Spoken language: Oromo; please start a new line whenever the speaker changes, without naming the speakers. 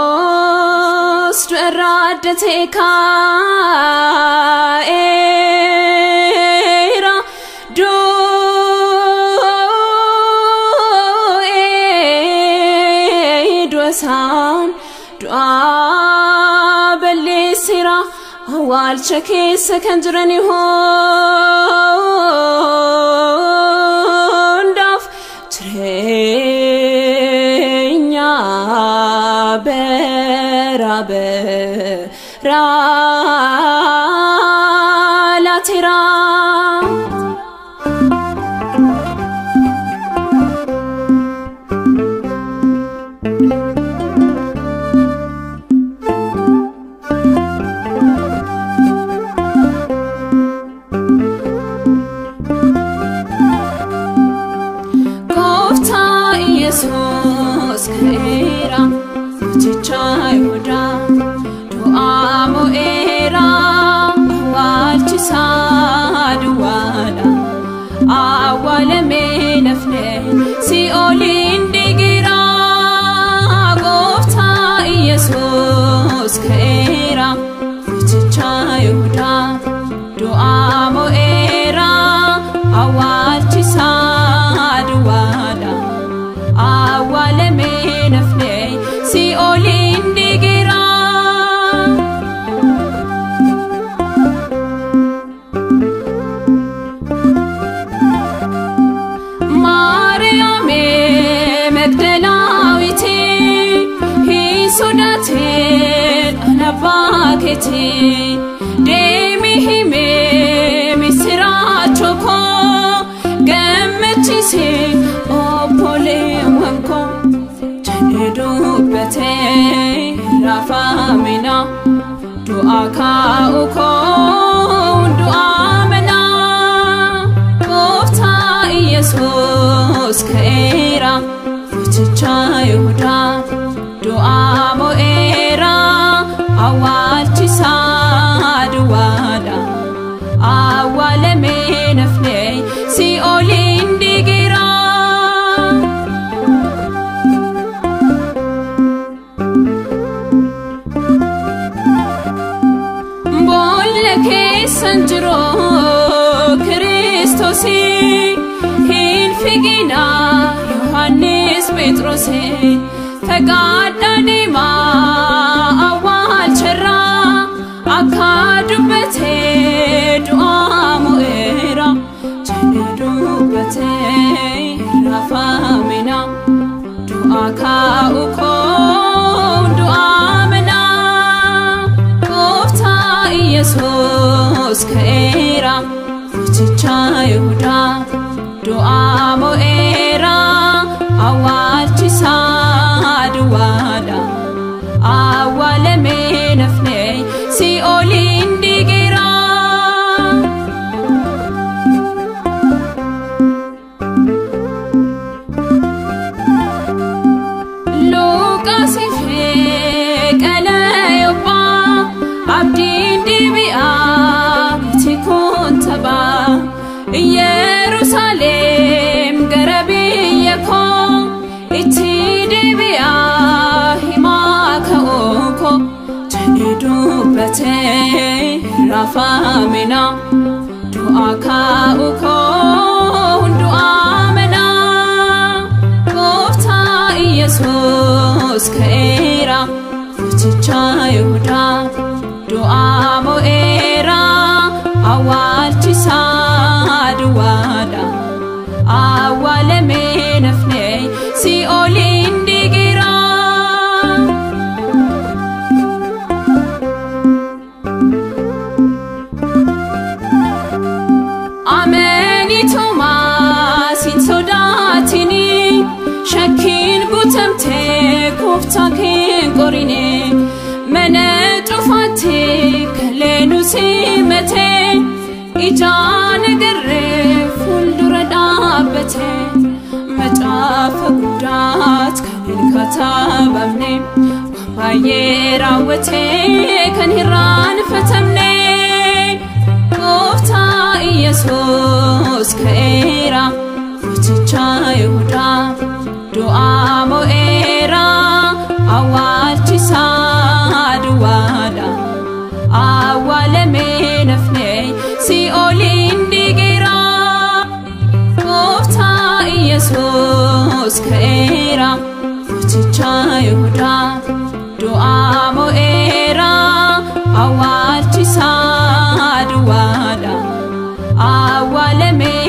Kiristoos du'arraa adda ta'e kaa'eera. Du'ee du'a isaan du'aa balleesseera. Awwaalcha keessa kan jiran hundaaf jireenya bara baraa laateera. Gooftaa Yesuus ka'eera, mooticha Yihudaa, du'aa mo'eera, awwaalchi isaa duwwaadha. Awwaalamee nafne si'ooliin diigeera. Gooftaa Yesuus ka'eera, mooticha Yihudaa, du'aa mo'eera, awwaalchi isaa duwwaadha. Awwaalamee nafne si'ooliin diigeera. Maariyaam Magdalaawit hin sodaatin ana abbaa keetii deemi himi misiraachoo koo gammachiisi obboleewwan koo jedhee dubbatee raafamina du'aa kaa'u koo du'aa manaa. Gooftaa Yesuus ka'eera, mooticha Yihudaa, du'aa mo'eera, awwaalchi isaa duwwaadha. Awwaalamee nafne si'ooliin diigeera. Boolla keessan jiru Kiristoos hin figinaa Yohaannis Phexros fagaadhaa deemaa awwaalcharraa akka dubbatee du'aa mo'eera jedhee dubbatee raafamina du'aa kaa'u koo du'aa manaa. Gooftaa Yesuus ka'eera, mooticha Yihudaa, du'aa mo'eera, awwaalchi isaa duwwaadha. Awwaalamee nafne si'ooliin diigeera. Luqaas fi Qalayoophaa abdiin deebi'aa miti kun taphaa. Yerusaalem gara biyya koo itti deebi'aa himaa ka'uu koo jedhee dubbatee raafamina du'aa kaa'u koo du'aa manaa. Gooftaa Yesuus ka'eera, mooticha Yihudaa, du'aa mo'eera, awwaalchi isaa duwwaadha. Awwaalamee nafne si'ooliin diigeera. Amanitumaa sin sodaatini shakkiin guutamtee gooftaa kee qorini mana cufaatti kaleenu simatee ijaan agarree fuuldura dhaabbate macaafa guddaat kan hin katabamne waan baay'ee raawwatee kan hin raanfatamne. Gooftaa Yesuus ka'eera, mooticha Yihudaa, du'aa mo'eera. Yesuus ka'eera, mooticha Yihudaa du'aa mo'eera, awwaalchisaa duwwaadha awwaalameera.